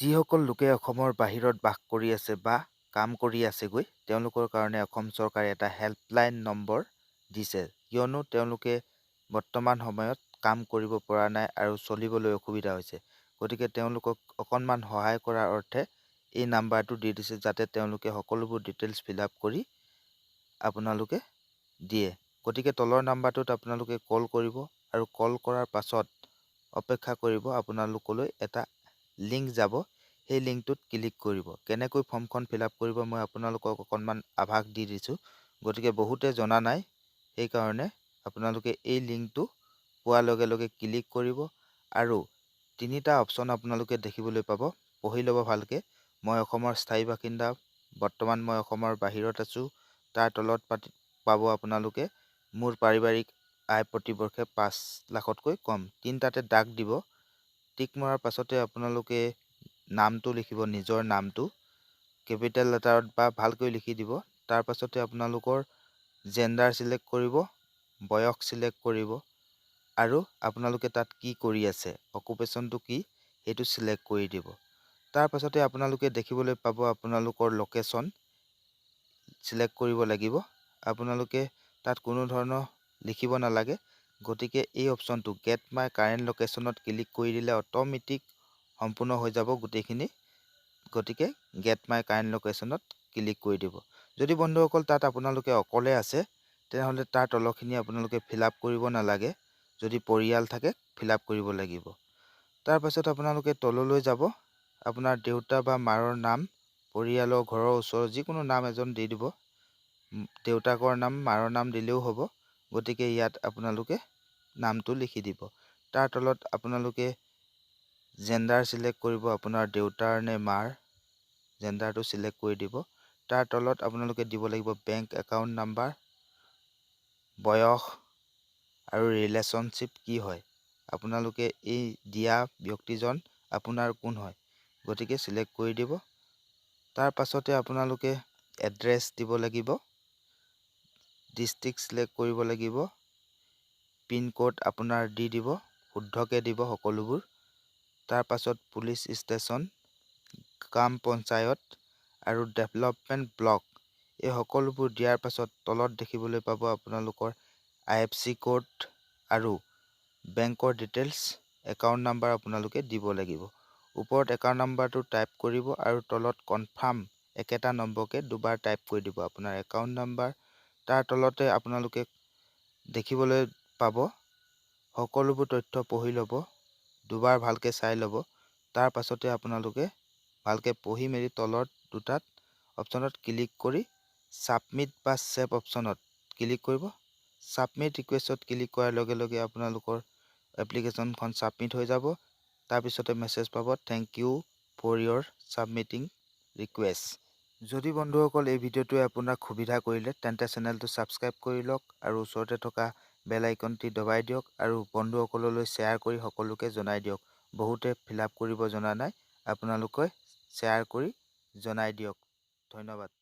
যিসকল লোকে অসমৰ বাহিৰত বাস কৰি আছে বা কাম কৰি আছেগৈ, তেওঁলোকৰ কাৰণে অসম চৰকাৰে এটা হেল্পলাইন নম্বৰ দিছে, কিয়নো তেওঁলোকে বৰ্তমান সময়ত কাম কৰিব পৰা নাই আৰু চলিবলৈ অসুবিধা হৈছে। গতিকে তেওঁলোকক অকণমান সহায় কৰাৰ অৰ্থে এই নাম্বাৰটো দি দিছে, যাতে তেওঁলোকে সকলোবোৰ ডিটেইলছ ফিল আপ কৰি আপোনালোকে দিয়ে। গতিকে তলৰ নাম্বাৰটোত আপোনালোকে কল কৰিব আৰু কল কৰাৰ পাছত অপেক্ষা কৰিব, আপোনালোকলৈ এটা লিংক যাব, সেই লিংকটোত ক্লিক কৰিব। কেনেকৈ ফৰ্মখন ফিল আপ কৰিব, মই আপোনালোকক অকণমান আভাস দি দিছোঁ। গতিকে বহুতে জনা নাই, সেইকাৰণে আপোনালোকে এই লিংকটো পোৱাৰ লগে লগে ক্লিক কৰিব আৰু তিনিটা অপশ্যন আপোনালোকে দেখিবলৈ পাব। পঢ়ি ল'ব ভালকৈ। মই অসমৰ স্থায়ী বাসিন্দা, বৰ্তমান মই অসমৰ বাহিৰত আছোঁ। তাৰ তলত পাব আপোনালোকে মোৰ পাৰিবাৰিক আয় প্ৰতিবৰ্ষে 5 লাখতকৈ কম। তিনিটাতে দাগ দিব। টিক মৰাৰ পাছতে আপোনালোকে নামটো লিখিব, নিজৰ নামটো কেপিটেল লেটাৰত বা ভালকৈ লিখি দিব। তাৰ পাছতে আপোনালোকৰ জেণ্ডাৰ ছিলেক্ট কৰিব, বয়স ছিলেক্ট কৰিব আৰু আপোনালোকে তাত কি কৰি আছে, অকুপেশ্যনটো কি, সেইটো ছিলেক্ট কৰি দিব। তাৰ পাছতে আপোনালোকে দেখিবলৈ পাব আপোনালোকৰ লোকেশ্যন ছিলেক্ট কৰিব লাগিব। আপোনালোকে তাত কোনো ধৰণৰ লিখিব নালাগে। গতিকে এই অপশ্যনটো গেট মাই কাৰেণ্ট লোকেশ্যনত ক্লিক কৰি দিলে অট'মেটিক সম্পূৰ্ণ হৈ যাব গোটেইখিনি। গতিকে গেট মাই কাৰেণ্ট লোকেশ্যনত ক্লিক কৰি দিব। যদি বন্ধুসকল তাত আপোনালোকে অকলে আছে, তেনেহ'লে তাৰ তলৰখিনি আপোনালোকে ফিল আপ কৰিব নালাগে। যদি পৰিয়াল থাকে, ফিল আপ কৰিব লাগিব। তাৰপাছত আপোনালোকে তললৈ যাব। আপোনাৰ দেউতা বা মাৰৰ নাম, পৰিয়ালৰ ঘৰৰ ওচৰৰ যিকোনো নাম এজন দি দিব। দেউতাকৰ নাম, মাৰৰ নাম দিলেও হ'ব। গতিকে ইয়াত আপোনালোকে নামটো লিখি দিব। তাৰ তলত আপোনালোকে জেণ্ডাৰ ছিলেক্ট কৰিব, আপোনাৰ দেউতাৰ নে মাৰ, জেণ্ডাৰটো ছিলেক্ট কৰি দিব। তাৰ তলত আপোনালোকে দিব লাগিব বেংক একাউণ্ট নাম্বাৰ, বয়স আৰু ৰিলেশ্যনশ্বিপ কি হয়, আপোনালোকে এই দিয়া ব্যক্তিজন আপোনাৰ কোন হয়, গতিকে ছিলেক্ট কৰি দিব। তাৰ পাছতে আপোনালোকে এড্ৰেছ দিব লাগিব, ডিষ্ট্ৰিক্ট ছিলেক্ট কৰিব লাগিব, পিনক'ড আপোনাৰ দি দিব, শুদ্ধকৈ দিব সকলোবোৰ। তাৰপাছত পুলিচ ষ্টেচন, গ্ৰাম পঞ্চায়ত আৰু ডেভেলপমেণ্ট ব্লক, এই সকলোবোৰ দিয়াৰ পাছত তলত দেখিবলৈ পাব আপোনালোকৰ আইএফচি ক'ড আৰু বেংকৰ ডিটেইলছ, একাউণ্ট নাম্বাৰ আপোনালোকে দিব লাগিব। ওপৰত একাউণ্ট নাম্বাৰটো টাইপ কৰিব আৰু তলত কনফাৰ্ম একেটা নম্বৰকে দুবাৰ টাইপ কৰি দিব আপোনাৰ একাউণ্ট নাম্বাৰ। তাৰ তলতে আপোনালোকে দেখিবলৈ পাব, সকলোবোৰ তথ্য পঢ়ি ল'ব, দুবাৰ ভালকৈ চাই ল'ব। তাৰ পাছতে আপোনালোকে ভালকৈ পঢ়ি মেলি তলত দুটাত অপশ্যনত ক্লিক কৰি ছাবমিট বা ছেভ অপশ্যনত ক্লিক কৰিব। ছাবমিট ৰিকুৱেষ্টত ক্লিক কৰাৰ লগে লগে আপোনালোকৰ এপ্লিকেশ্যনখন ছাবমিট হৈ যাব। তাৰপিছতে মেছেজ পাব, "Thank you for your submitting request." যদি বন্ধুসকল এই ভিডিঅ'টোৱে আপোনাক সুবিধা কৰিলে, তেন্তে চেনেলটো ছাবস্ক্ৰাইব কৰি লওক আৰু ওচৰতে থকা বেল আইকনটি দবাই দিয়ক আৰু বন্ধুসকললৈ শ্বেয়াৰ কৰি সকলোকে জনাই দিয়ক। বহুতে ফিল আপ কৰিব জনা নাই, আপোনালোকে শ্বেয়াৰ কৰি জনাই দিয়ক। ধন্যবাদ।